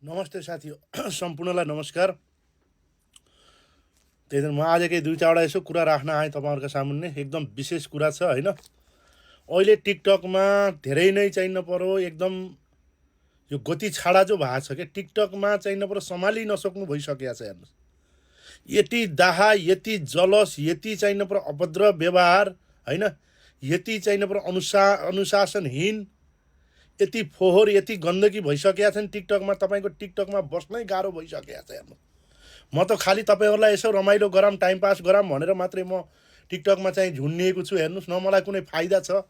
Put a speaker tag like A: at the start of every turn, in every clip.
A: नमस्ते साथी सम्पूर्णलाई नमस्कार। त्यही दिन म आज केही दुई चारवटा यसो कुरा राख्न आएँ तपाईँहरूको सामुन्ने। एकदम विशेष कुरा छ होइन। अहिले टिकटकमा धेरै नै चाहिँ नपरो एकदम यो गति छाडा जो भएको छ कि टिकटकमा चाहिँ नपरो सम्हालि नसक्नु भइसकेको छ। हेर्नुहोस्, यति दाहा, यति जलस, यति चाहिँ नपरो अभद्र व्यवहार होइन, यति चाहिँ नपरो अनुशासनहीन, यति फोहोर, यति गन्दगी भइसकेका छन् टिकटकमा। तपाईँको टिकटकमा बस्नै गाह्रो भइसकेको छ। हेर्नु, म त खालि तपाईँहरूलाई यसो रमाइलो गराम, टाइम पास गराम भनेर मात्रै म टिकटकमा चाहिँ झुन्डिएको छु। हेर्नुहोस्, न मलाई कुनै फाइदा छ,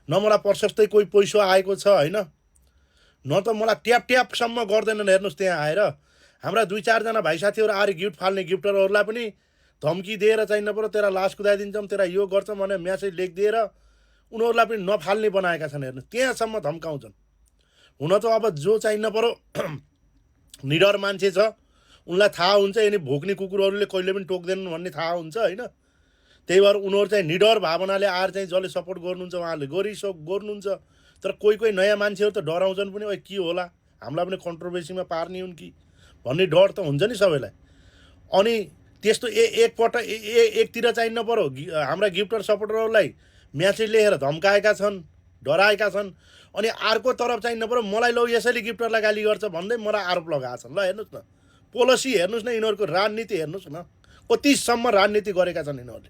A: न मलाई प्रशस्तै कोही पैसा आएको छ होइन, न त मलाई ट्याप ट्यापसम्म गर्दैनन्। हेर्नुहोस्, त्यहाँ आएर हाम्रा दुई चारजना भाइ साथीहरू आएर गिफ्ट फाल्ने गिफ्टरहरूलाई पनि धम्की दिएर चाहिँ नपरो तेरा लास कुदाइदिन्छौँ, तेरा यो गर्छौँ भने म्यासेज लेखिदिएर उनीहरूलाई पनि नफाल्ने बनाएका छन्। हेर्नुहोस्, त्यहाँसम्म धम्काउँछन्। हुन त अब जो चाहिँ नपरो निडर मान्छे छ उनलाई थाहा हुन्छ यिनी भोक्ने कुकुरहरूले कहिले पनि टोक्दैनन् भन्ने थाहा हुन्छ होइन। त्यही भएर उनीहरू चाहिँ निडर भावनाले आएर चाहिँ जसले सपोर्ट गर्नुहुन्छ उहाँहरूले गर्नुहुन्छ। तर कोही कोही नयाँ मान्छेहरू त डराउँछन् पनि, के होला हामीलाई पनि कन्ट्रोभर्सीमा पार्ने हुन् कि भन्ने डर त हुन्छ नि सबैलाई। अनि त्यस्तो एकपल्ट एकतिर चाहिँ नपरो हाम्रा गिफ्टर सपोर्टरहरूलाई म्यासेज लेखेर धम्काएका छन्, डराएका छन्। अनि अर्को तरफ चाहिँ नपरो मलाई लौ यसैले गिफ्टरलाई गाली गर्छ भन्दै मलाई आरोप लगाएका छन्। ल हेर्नुहोस् न, पोलिसी हेर्नुहोस् न, यिनीहरूको राजनीति हेर्नुहोस् न, कतिसम्म राजनीति गरेका छन् यिनीहरूले।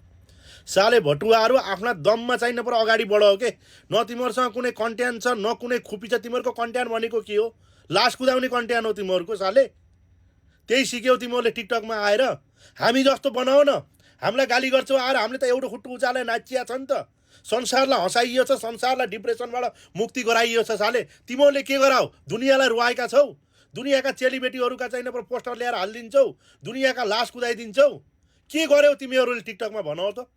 A: साले भटुवाहरू आफ्ना दममा चाहिँ नपरो अगाडि बढाओ के। न तिमीहरूसँग कुनै कन्टेन्ट छ, न कुनै खुपी छ। तिमीहरूको कन्टेन्ट भनेको के हो? लास कुदाउने कन्टेन्ट हो तिमीहरूको। साले त्यही सिक्यौ तिमीहरूले टिकटकमा आएर। हामी जस्तो बनाओ न, हामीलाई गाली गर्छौ आएर। हामीले त एउटा खुट्टु उचालेर नाचिया छ नि त, संसारलाई हँसाइयो छ, संसारलाई डिप्रेसनबाट मुक्ति गराइयो छ। साले तिमीहरूले के गराऊ? दुनियाँलाई रुवाएका छौ, दुनियाँका चेलीबेटीहरूका चाहिँ नपर पोस्टर ल्याएर हालिदिन्छौ, दुनियाँका लास कुदाइदिन्छौ। के गर्यौ तिमीहरूले टिकटकमा भनौ त?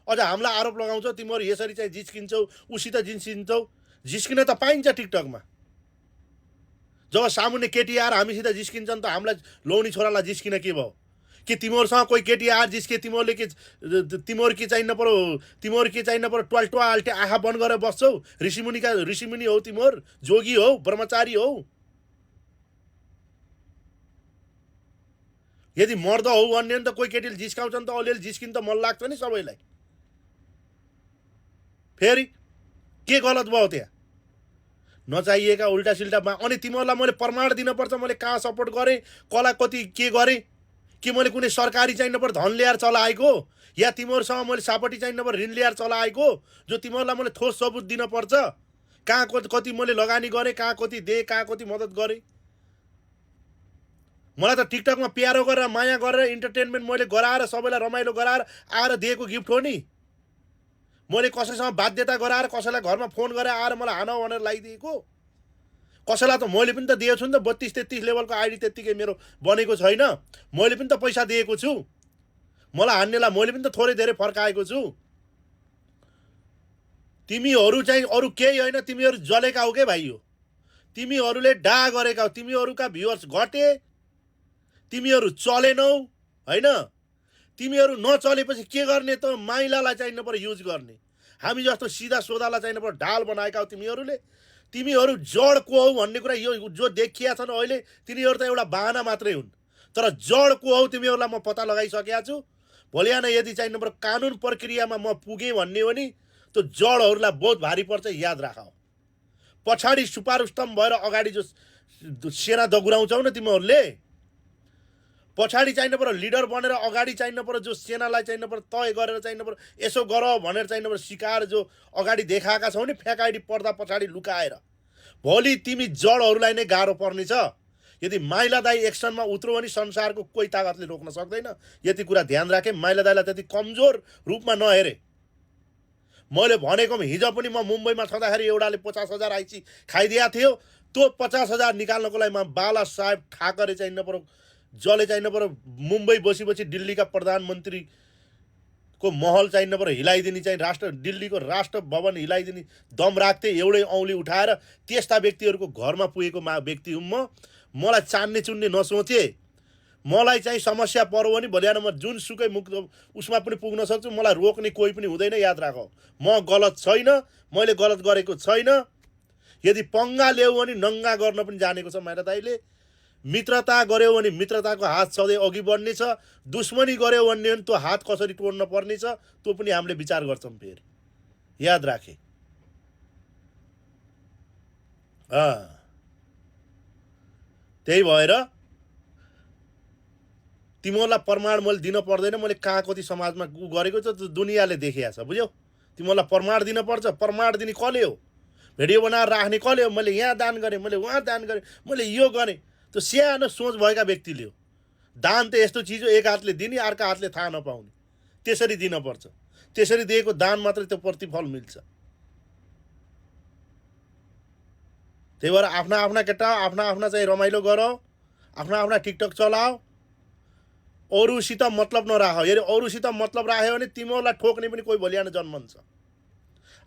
A: अझ हामीलाई आरोप लगाउँछौ तिमीहरू यसरी चाहिँ जिस्किन्छौ, उसित जिस्किन्छौ। जिस्किन त पाइन्छ टिकटकमा। जब सामुन्ने केटी आएर हामीसित जिस्किन्छन् त हामीलाई लौनी छोरालाई जिस्किन के भयो? कि तिमीहरूसँग कोही केटी आएर जिस्के तिमीहरूले के तिमीहरू के चाहिँ नपरो ट्वाल्टे आँखा बन्द गरेर बस्छौ? ऋषिमुनि हौ तिमीहरू? जोगी हौ? ब्रह्मचारी हौ? यदि मर्द हौ भन्ने त कोही केटीले जिस्काउँछन् त अलिअलि जिस्किन त मन लाग्छ नि सबैलाई। फेरि के गलत भयो त्यहाँ? नचाहिएका उल्टा सिल्टामा। अनि तिमीहरूलाई मैले प्रमाण दिनुपर्छ मैले कहाँ सपोर्ट गरेँ, कसलाई कति के गरेँ? कि मैले कुनै सरकारी चाहिँ नपर धन ल्याएर चलाएको, या तिमीहरूसँग मैले सापट्टि चाहिँ नपर ऋण ल्याएर चलाएको? जो तिमीहरूलाई मैले ठोस सबुत दिनुपर्छ। कहाँ कति मैले लगानी गरेँ, कहाँ कति दिएँ, कहाँ कति मद्दत गरेँ। मलाई त टिकटकमा प्यारो गरेर, माया गरेर, इन्टरटेनमेन्ट मैले गराएर, सबैलाई रमाइलो गराएर आएर दिएको गिफ्ट हो नि। मैले कसैसँग बाध्यता गराएर, कसैलाई घरमा फोन गरेर आएर मलाई हान भनेर लगाइदिएको? कसैलाई त मैले पनि त दिएको छु नि त। 32-33 लेभलको आइडी त्यत्तिकै मेरो बनेको छैन। मैले पनि त पैसा दिएको छु। मलाई हान्नेलाई मैले पनि त थोरै धेरै फर्काएको छु। तिमीहरू चाहिँ अरू केही होइन, तिमीहरू जलेका हो के भाइ हो? तिमीहरूले डा गरेका हो। तिमीहरूका भ्युअर्स घटे, तिमीहरू चलेनौ होइन। तिमीहरू नचलेपछि के गर्ने त? माइलालाई चाहिँ नपर युज गर्ने। हामी जस्तो सिधा सोधालाई चाहिँ नपर ढाल बनाएका हो तिमीहरूले। तिमीहरू जड को हौ भन्ने कुरा यो जो देखिया छन् अहिले तिनीहरू त एउटा बाहना मात्रै हुन्। तर जड को हौ तिमीहरूलाई म पत्ता लगाइसकेका छु। भोलि आएर यदि चाहिँ नपर कानुन प्रक्रियामा म पुगेँ भन्ने हो नि, त्यो जडहरूलाई बहुत भारी पर्छ, याद राख। पछाडि सुपारस्तम्भ भएर अगाडि जो सेना दगुराउँछौ न तिमीहरूले, पछाडि चाहिँ नपर लिडर बनेर अगाडि चाहिँ नपर जो सेनालाई चाहिँ नपर तय गरेर चाहिँ नपर यसो गर भनेर चाहिँ नपर सिकाएर जो अगाडि देखाएका छौ नि फ्याकाइडी पर्दा पछाडि लुकाएर, भोलि तिमी जडहरूलाई नै गाह्रो पर्नेछ। यदि माइला दाई एक्सनमा उत्रु भने संसारको कोही तागतले रोक्न सक्दैन। यति कुरा ध्यान राखेँ। माइला दाईलाई त्यति कमजोर रूपमा नहेरे। मैले भनेको हिजो पनि म मुम्बईमा छँदाखेरि एउटाले 50,000 आइसी खाइदिएको थियो। त्यो 50,000 निकाल्नको लागि म बाला साहेब ठाकरे चाहिँ नपरो जसले चाहिँ नपर मुम्बई बसी दिल्लीका प्रधानमन्त्रीको महल चाहिँ नपर हिलाइदिने, चाहिँ दिल्लीको राष्ट्र भवन हिलाइदिने दम राख्थे एउटै औँली उठाएर। त्यस्ता व्यक्तिहरूको घरमा पुगेको व्यक्ति हुँ म। मलाई चान्ने चुन्ने नसोचे। मलाई चाहिँ समस्या पर्यो भने भोलि म जुनसुकै मुक्त उसमा पनि पुग्न सक्छु। मलाई रोक्ने कोही पनि हुँदैन, याद राख। म गलत छैन, मैले गलत गरेको छैन। यदि पङ्गा ल्याऊ भने नङ्गा गर्न पनि जानेको छ माइला दाइले। मित्रता गर्यो भने मित्रताको हात सधैँ अघि बढ्ने छ, दुश्मनी गर्यो भने त्यो हात कसरी तोड्न पर्ने छ त्यो पनि हामीले विचार गर्छौँ। फेरि याद राखे। त्यही भएर तिमीहरूलाई प्रमाण मैले दिन पर्दैन। मैले कहाँ कति समाजमा गरेको छ त्यो दुनियाँले देखिया छ, बुझ्यौ। तिमीहरूलाई प्रमाण दिन पर्छ। प्रमाण दिने कसले हो? भिडियो बनाएर राख्ने कसले हो? मैले यहाँ दान गरेँ, मैले उहाँ दान गरेँ, मैले यो गरेँ। त्यो सानो सोच भएका व्यक्तिले हो। दान त यस्तो चिज हो, एक हातले दिने अर्का हातले थाहा नपाउने, त्यसरी दिनुपर्छ। त्यसरी दिएको दान मात्रै त्यो प्रतिफल मिल्छ। त्यही भएर आफ्ना आफ्ना केटा आफ्ना आफ्ना चाहिँ रमाइलो गरौ, आफ्ना आफ्ना टिकटक चलाओ, अरूसित मतलब नराख। यदि अरूसित मतलब राख्यो भने तिमीहरूलाई ठोक्ने पनि कोही भोलि आएर जन्मन्छ।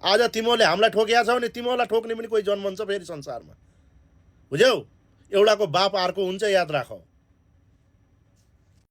A: आज तिमीहरूले हामीलाई ठोकिया छ भने तिमीहरूलाई ठोक्ने पनि कोही जन्मन्छ फेरि संसारमा, बुझ्यौ। एउटाको बाप अर्को हुन्छ, याद राख।